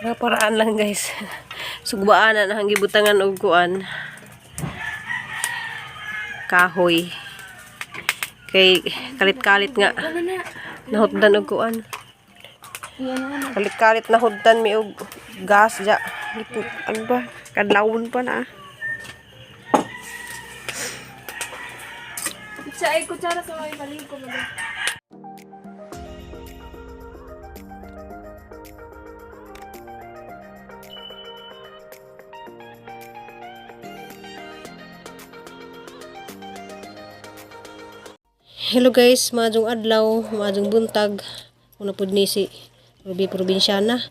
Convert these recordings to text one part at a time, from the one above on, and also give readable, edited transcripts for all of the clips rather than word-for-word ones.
Para paraan lang, guys. Sugbaan na ang gibutangan og kuan. Kahoy. Kay kalit-kalit nga. Nahutdan og kuan. Kalit-kalit na huddan mi og gas ja. Iput ano ba? Kadlawon pa na. Sa ay kutsara sa may paliko mo. Hello guys, maadjong adlaw, maadjong buntag. Una pud ni si Ruby Probinsyana.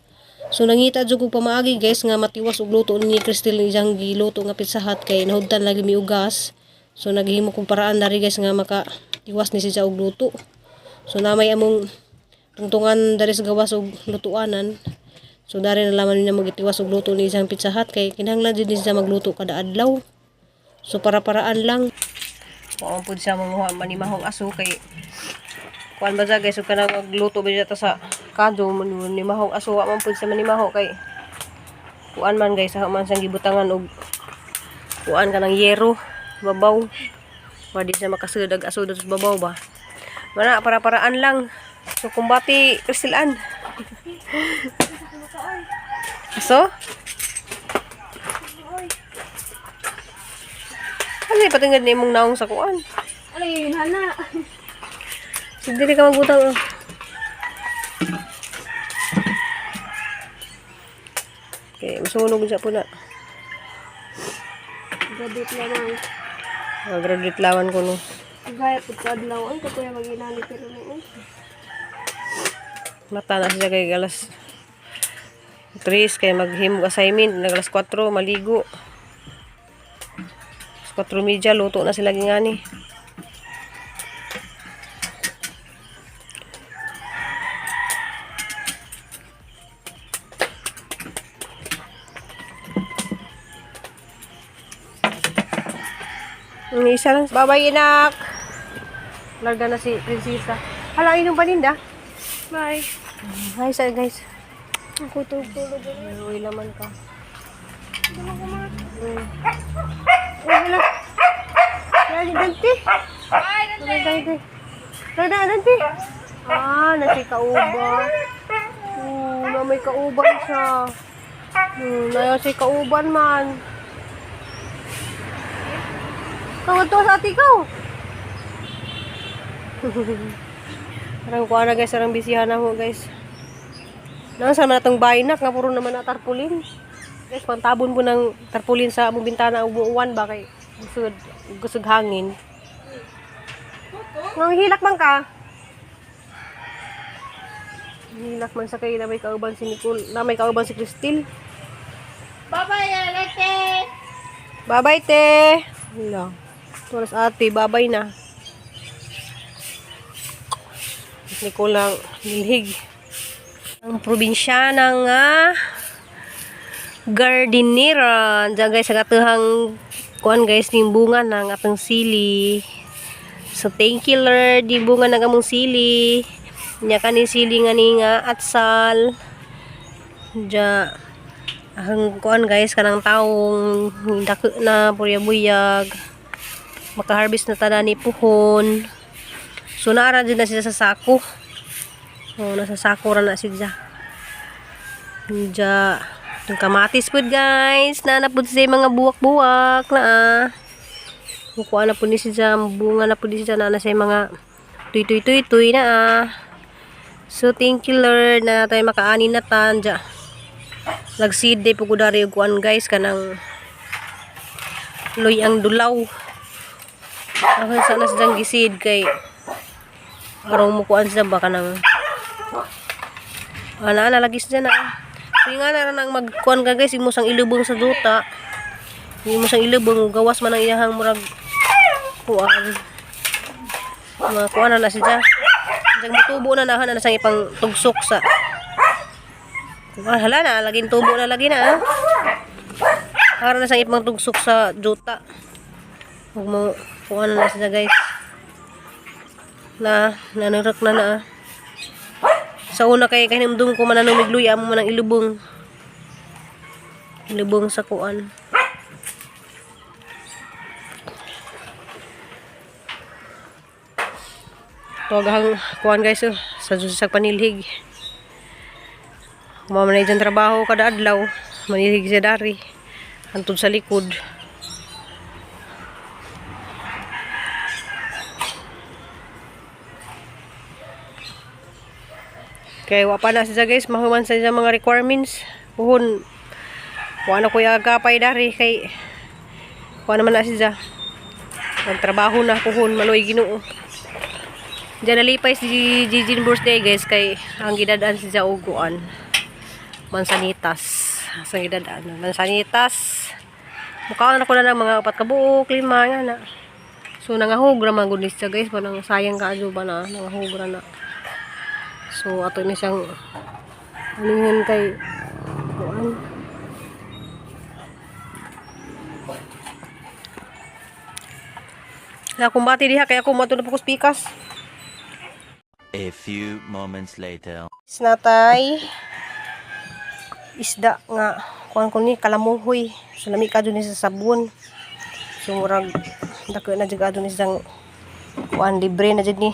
So nangita jud kog pamaagi, guys, nga matiwas og luto ni Cristel ni iyang giluto nga Pizza Hut kay nahudtan lagi mi og gas. So naghimo kog paraan dari, guys, nga maka tiwas ni siya og luto. So namay among tungtungan dari sa gawas og lutuanan. So dari na laman niya magitiwas og luto ni iyang Pizza Hut kay kinahanglan jud ni siya magluto kada adlaw. So para-paraan lang. Kuan pud siya manguha manimahong aso kay kuan ba siya, guys, ug kanang magluto ba siya ta sa kado manimahong aso, wa man pud siya manimaho kay kuan man, guys, ako man siyang gibutangan og kuan kanang yero babaw wa di siya makasud og aso sa babaw ba mana para-paraan lang. So kumbati Kristilan aso. Ano patingad ni imong naong sa kuan? Ano yun, hana? Dili ka magbutang, oh. Okay, masunog siya po na. Graduate lamang. Graduate lawan ko no. Gaya po sa adlaw ay kato yung mag-inani pero noon. Mata na siya kay alas 3 kay maghimog assignment, nag alas 4 maligo. Alas 4:30 luto na sila gingani. Ang isa lang. Bye-bye, inak. Larga na si Prinsesa. Hala, inom paninda. Bye. Hi sa guys. Ako tulog-tulog. Uy, laman ka. Uy. Uy, hala. Dali, Dante. Bye, Dali, Dante. Dali, Dante. Ah, nasi kauban. Na may kauban siya. Na si kauban man. Kawag to sa ati ko. Arang kuha na, guys, arang bisihan na ho, guys. Nasa man atong bayinak nga puro naman na tarpaulin. Guys, pantabon po ng tarpaulin sa among bintana ug uwan ba kay gusod gusog hangin. Nang hilak man ka. Hilak man sa kay na may kauban si Nicole, na may kauban si Christine. Bye-bye, Alete! Bye-bye, te. Wala. Turas ate, bye-bye na. Nicole lang nilhig. Ang probinsyana nga gardinera. Diyan, guys, sa katuhang kuan, guys, ning bunga ng atong sili. So thank you, Lord, di bunga ng among sili. Nya kani sili nga ni nga atsal. Diya ang kuan, guys, kanang taong dako na buyag. Makaharvest na tada ni puhon. So naara din na sila sa sako. So nasa sako ra na sila. Diya yung kamatis pud, guys. Na pud siya mga buwak-buwak na ah. Kukuha na po ni siya, bunga na po ni siya na na siya mga tuy tuy tuy tuy na ah. So thank you, Lord, na tayo makaani na tan diya. Nagseed day po ko dari og kuan, guys, kanang luy ang dulaw. Ako sana silang giseed kay arong mo kuan siya ba kanang ana ana lagi siya na. So yung nga na nang magkuan ka, guys, imo sang ilubong sa duta. Imo sang ilubong gawas man ang iyahang murag kuan. Mga kuan na na siya. Diyan mutubo na nahan na sang ipang tugsok sa. Ah, hala na, laging tubo na lagi na. Ah. Para na sang ipang tugsok sa juta. Huwag mo, kuan na na siya, guys. Na, nanurak na na. Ah. Sa una kay kahinumdum ko mananong migluya mo man ang ilubong. Lubong sa kuan. Tuwag kuan guys oh, sa sa panilhig. Mao man na trabaho kada adlaw, manilhig siya dari. Antod sa likod. Kay wa pa na siya guys, mahuman sa siya mga requirements. Puhon, wa na kuya agapay dari kay wa naman na siya. Nagtrabaho na puhon, maloy Ginoo. Diyan nalipay si Gigi birthday guys kay ang gidadaan siya uguan. Mansanitas. Sa gidadaan. Mansanitas. Mukhaan na ko na ng mga upat ka buok, lima nga na. So nangahog ra man gud ni siya guys, parang sayang kaadyo ba na nangahog ra na. So ato ni siyang aningon kay kuan. Na kumbati diha kay ako moadto na po ko sa pikas. A few moments later. Natay isda nga kuan ko ni kalamuhoy. So lami ka ni sa sabon. So murag dako na jud adto ni siyang kuan, libre na jud ni.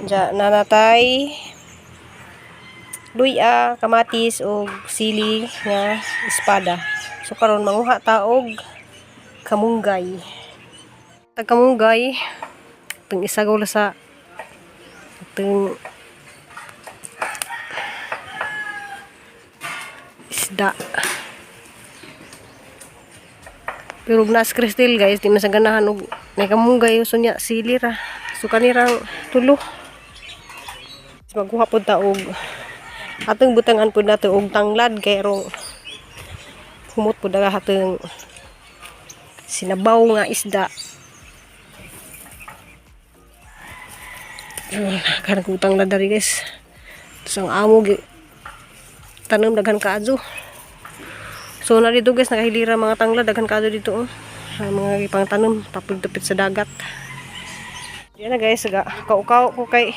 Diya nanatay luya, kamatis og sili nga espada. So karon manguha ta og kamunggay. Tag kamunggay teng isagaw la sa teng isda. Pero ug nas Cristel guys, di man sa ganahan og may kamunggay, so niya sili ra. So kanirang tulo. Magkuha pud ta og atong butangan pud nato og tanglad kay rong humot pud ang atong sinabaw nga isda. Kan ko tanglad dari guys. So ang amo gi tanom daghan kaadyo. So na dito guys, nakahilira mga tanglad, daghan kaadyo dito oh. Ang mga ipang tanom tapig-tapit sa dagat. Diyan na guys, ga kaukaw ko kay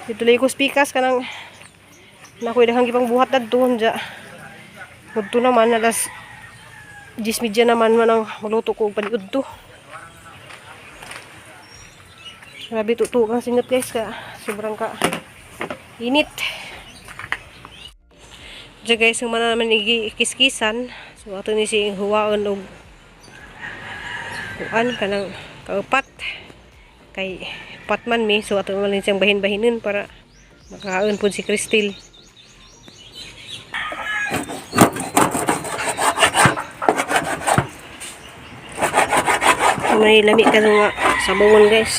dito lay ko spikas kanang nakoy daghang gipang buhat dadto unja. Mudto naman alas 10:30 naman man ang magluto ko og paniudto. Grabe tuto kang singot guys ka sobrang ka init. Diyan guys, yung mana naman ikiskisan. So ato ni si huwaon og kuan kanang kaupat kay upat man mi, so ato man siyang bahin-bahinon para makaon pud si Cristel. May lami ka nga sabongon guys.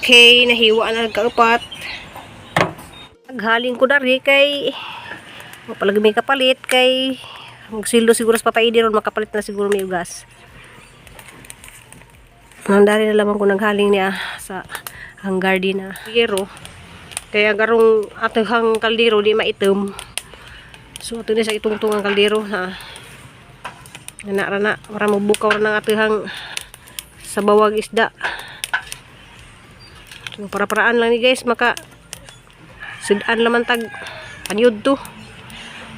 Okay, nahiwa na kaupat. Naghaling ko dari kay mapalagi may kapalit kay magsildo siguro sa papaidi ron makapalit na siguro may ugas. Ang dari na lamang ko naghaling niya sa ang garden na. Pero kaya garong atahang kaldero di maitom. So ato ni sa itungtong ang kaldero ha. Ana ra na para mabukaw ra ng atahang sa bawag isda. So para-paraan lang ni guys maka sudan laman tag panyud to.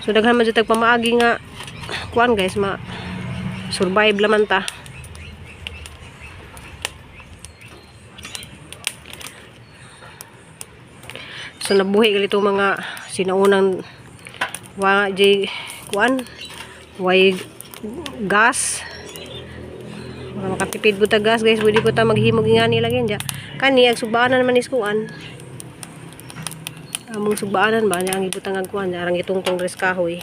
So daghan man jud tag pamaagi nga kuan guys, ma survive laman ta. So nabuhi gali itong mga sinaunang wa jay kuan way gas. Para makatipid po ta gas guys, pwede po ta maghimog ngani lagi dya. Kani ag sugbaanan man is kuan. Among sugbaanan ba niya ang ibutang ag kuan arang itungtong res kahoy.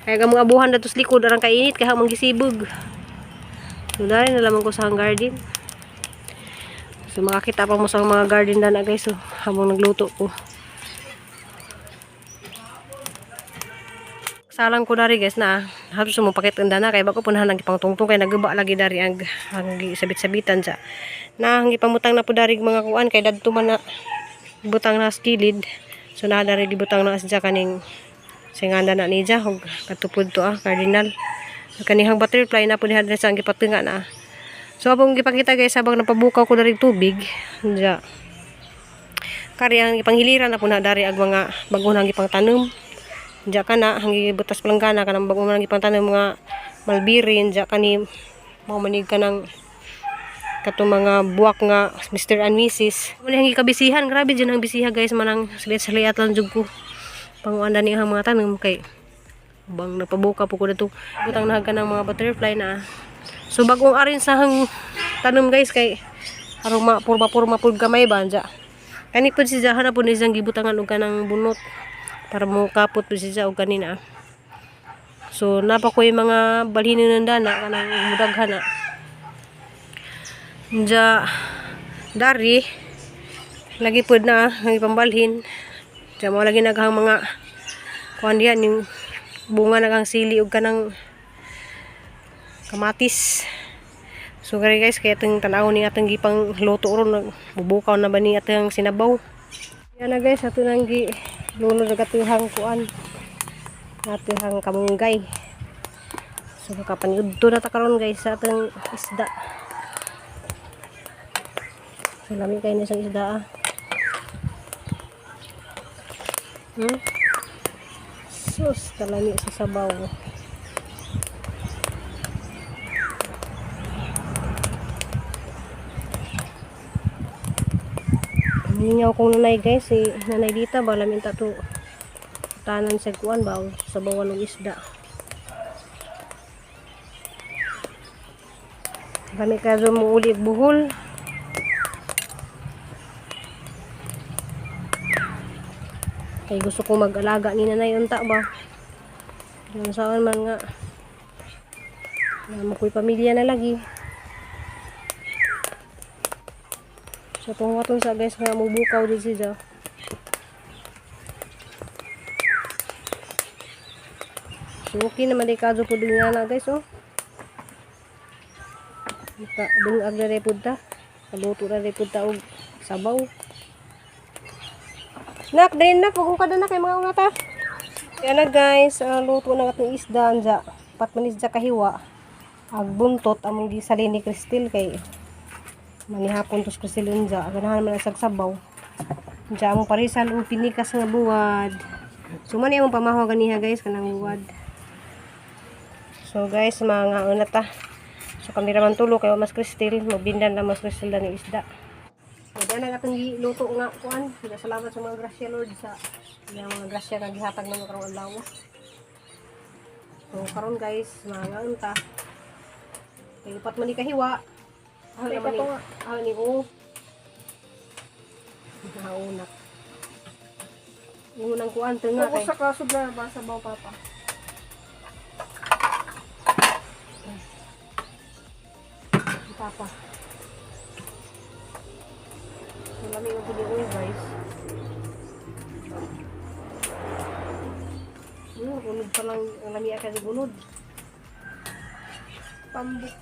Kaya gamong abuhan datos likod arang kainit kay hamang gisibog. So dali na lamang ko sa garden. So makakita pa mo sa mga garden dana guys, so habang nagluto ko. Salang ko dari guys na halos mo pakit ang dana kay bago punahan ang ipangtungtong kay naguba lagi dari ang sabit-sabitan sa na ang ipamutang na po dari mga kuan kay dadto man na butang na sa kilid. So na dari gibutang na siya kaning singanda na niya og katupod to ah cardinal. Kanihang butterfly na po niya sa ang gipatunga na. So abong gipakita guys habang napabukaw ko dari tubig diya. Kari ang ipanghiliran na po na dari ag mga bago nang ipangtanom. Diya ka na hangi butas palanggana kanang bago man ang ipantanom mga malbiri diya kani mao manig kanang katong mga buwak nga Mr. and Mrs. Wala hangi kabisihan, grabe dyan ang bisiha guys, manang saliat-saliat lang jud ko. Panguan ni ang mga tanom kay bang napabuka po ko na to. Butang nahaga ng mga butterfly na. So bagong arin sa hang tanom guys kay arong mapurma-purma pud gamay ba anja. Kani pud si Zahara pud isang gibutangan og kanang bunot para mo kapot pud si og kanina. So napa ko yung mga balhin ng dana kanang mudaghan na. Nja dari lagi pud na ang ipambalhin. Diya mo lagi naghang mga kuan diyan yung bunga naghang sili og kanang kamatis. So gari guys, kaya itong tanaw ni atong gipang luto ron, bubukaw na ba ni atong sinabaw. Yan na guys, ato nang gi lunod na gatuhang kuan. Atuhang kamunggay. So makapaniudto na ta karon guys sa atong isda. So lami kayo na isang isda ah. Sus, kalami sa sabaw. Mingaw kong nanay guys, si nanay dita ba lamin ta to tanan sa kuan ba o sabawan og isda. Kami kayo muuli og buhol. Kay gusto ko mag-alaga ni nanay unta ba. Yung saan man nga. Namo ko'y pamilya na lagi. So tungwaton sa guys nga mubukaw din siya. So okay naman di kadto pud nga na guys oh. Maka dungag na rin pud ta. Kaluto na rin pud ta og sabaw. Nak, dali nak, wag ka na kay mga una ta. Kaya na guys, luto na atong isda anja. Pat man isda kahiwa. Ag buntot among gisalin ni Cristel kay manihapon tos Cristel unja. Ganahan man ang sabaw. Unja among parisan og pinikas nga buwad. So man among pamahaw ganiha guys kanang buwad. So guys, mga una ta. So kami raman tulo kay mas Cristel, magbindan na mas Cristel ni isda. So dyan ang atong giluto nga kuan. Salamat sa mga grasya Lord sa iyang mga grasya nga gihatag namo karong adlaw. So karon guys, mga unta. Kay upat man ni kahiwa. Ah, Kay naman ni. kato nga. Ah, ni ko. Nauna. Unang kuan to nga Ako kay. sa kaso na ba sabaw papa. Papa. So lami nga pud yung guys. Unod pa lang ang lami ka sa gunod. Pambuk.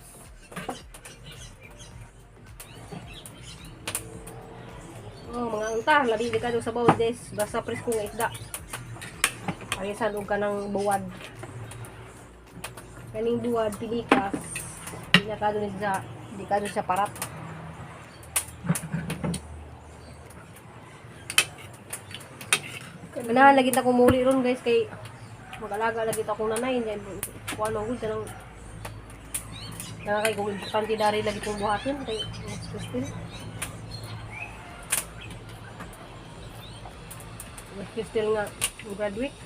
Oh, mga unta, labi di ka sa sabaw des, basta presko nga isda. Parisan og kanang buwad. Kaning buwad pinikas. Di na ka dun sa di ka dun sa parat. Ganahan lagi ta kumuli ron guys kay mag-alaga lagi ta akong nanay then kuan og kanang kay kung importante dari lagi kong buhatin kay mas Christine. Mas Christine nga graduate.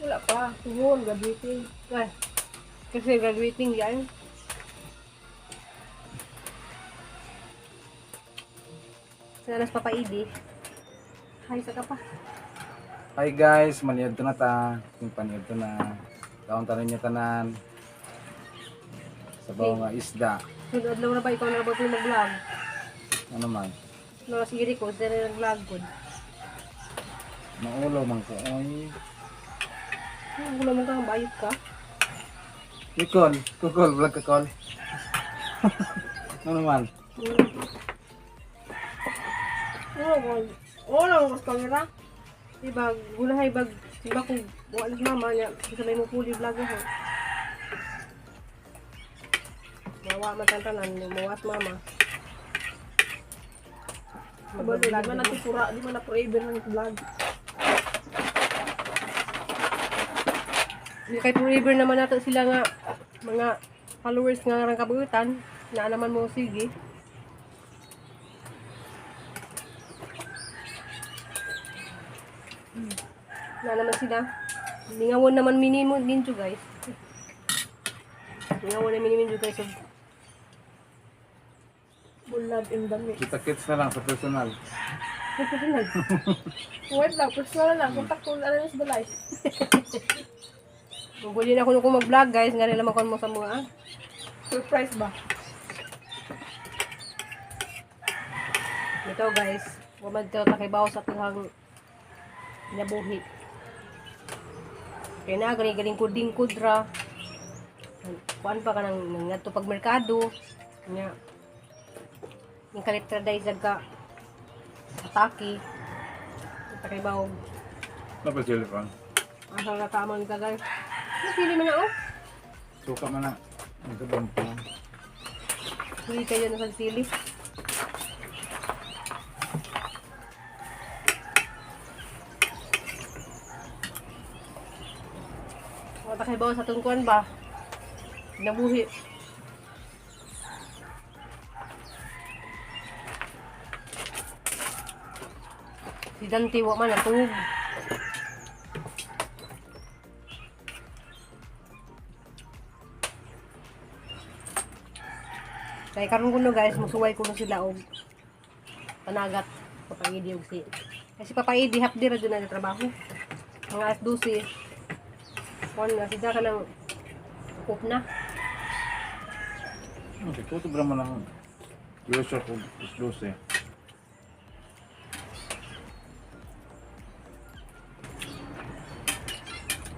Wala pa. Tuhon, graduating. Ay, kasi graduating yan. Sa alas papaidi. Hi, sa ka pa. Hi guys, maniod na ta. Yung paniod na. Taon tanan niya tanan. Sabaw nga isda. Sunod adlaw na ba ikaw na ba kung mag-vlog? Ano man? No, si Rico, sila na nag-vlog ko. Maulo man ko. Oy. Ang gulo mo ka, ang bayot ka. Ikon, kukol, vlog ka kol. Ano man? Oo, oo lang ko sa camera. Ibag, gulahay bag, iba kung wala si mama niya, sa may mupuli vlog ako. Mawa man tantanan, mawas mama. Kabalo, di man natikura, di man na forever ng vlog. Kay forever naman nato sila nga mga followers nga rang kabuutan na naman mo sige. Na naman sila. Lingawon naman minimo ninyo guys. Lingawon na minimo ninyo guys. So, Bulag in the mix. Kita-kits na lang sa personal. personal. Wait lang, personal lang. Contact ko na lang sa balay. Gugulin ako nung mag-vlog guys. Nga rin naman mo sa mga ah. Surprise ba? Ito guys, wamad ka takibaw sa tuhang nabuhi. Kaya na, galing galing kuding kudra. Kuan pa ka ng ngadto pag merkado. Nya. Yung kalitra day ka atake. Takibaw. Napasili pa. Asa na tamang ka guys. Nasili man na oh. Suka man na. Ang sabang pa. Hindi kayo na sa sili. Wala kayo ba sa tungkuan ba? Nabuhi. Si Dante wa man natug. Kay karon kuno guys, musuway kuno sila og panagat papaidi og si. Kasi papaidi half day ra jud na trabaho. Mga alas 12. Kuan na sila kanang cook na. Okay, kutob naman ang user ko is 12.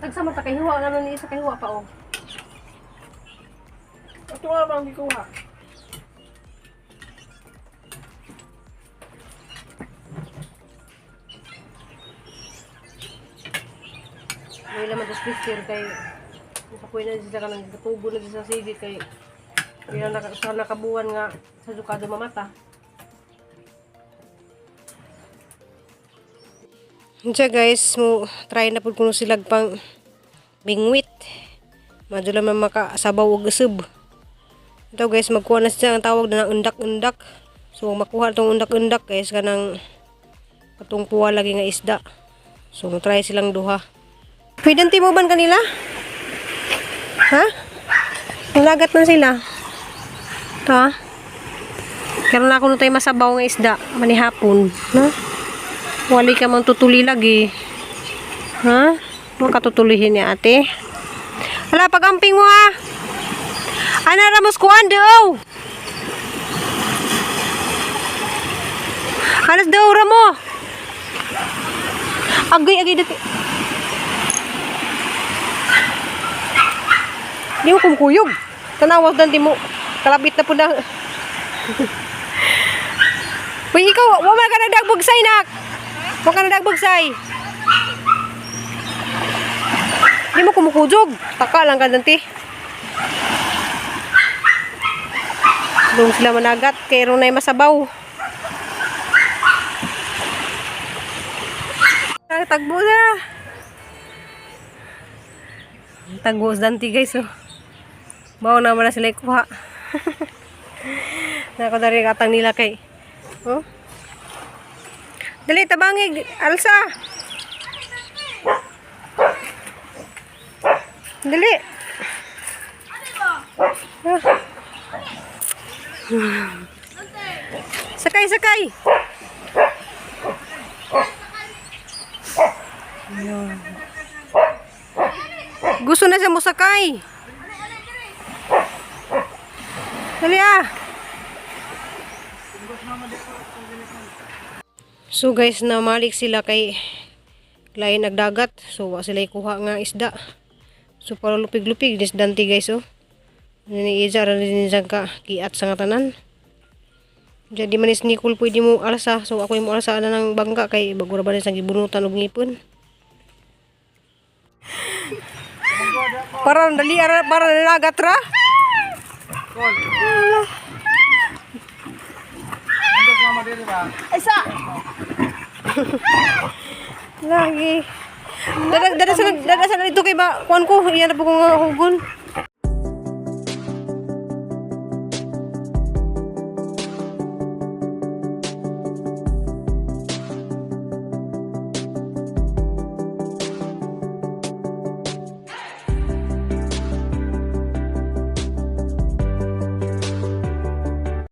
Tagsama ta kay hiwa na ni isa kay hiwa pa oh. Ito nga bang gikuha? May laman tas Christian kay kapoy na sila kanang gatubo na sila sa sige kay pila na sa nakabuan nga sa dukado mamata. Unsa guys, mo try na pud kuno sila pang bingwit. Madula man makasabaw og usab. Ito guys, magkuha na siya ang tawag na ng undak-undak. So makuha tong undak-undak guys kanang katong puwa lagi nga isda. So mo try silang duha. Pwede mo ban kanila? Ha? Nalagat man sila. Ito ha? Karon na ako nung tayo masabaw nga isda. Manihapon. No? Wali ka mang tutuli lagi. Ha? Mo katutulihin ni ate. Hala, pag-amping mo ha. Ana ramos kuan daw. Anas daw ramo. Agay agay dati. Di mo kumukuyog. Tanawas dan di mo. Kalabit na po na. Uy, ikaw, wala ka na dagbugsay, nak. Wala ka na dagbugsay. Di mo kumukuyog. Taka lang ka dante. Doon sila managat. Kay Runay masabaw. Tagbo na. Tagbo sa dante guys oh. Mao na man na sila ikuha. Nako dari katang nila kay. Oh. Dali tabangig alsa. Dali. Ah. Sakay, sakay. Ayun. Gusto na siya mo sakay. Dali ah. So guys, namalik sila kay lain nagdagat. So wa sila ikuha nga isda. So para lupig-lupig dis dante guys oh. Ni Iza ra din siya ka kiat sa nga tanan. Jadi manis ni Nicole pwede mo alsa. So ako mo alsa ana ng bangka kay bago ra ba sa gibunutan og ngipon. Para dali ara para nalagat ra. Andos mama dili ba? Ay sa! Lagi. Dada dada sa dito kay ba kuan ko, iya na po ko nga hugon.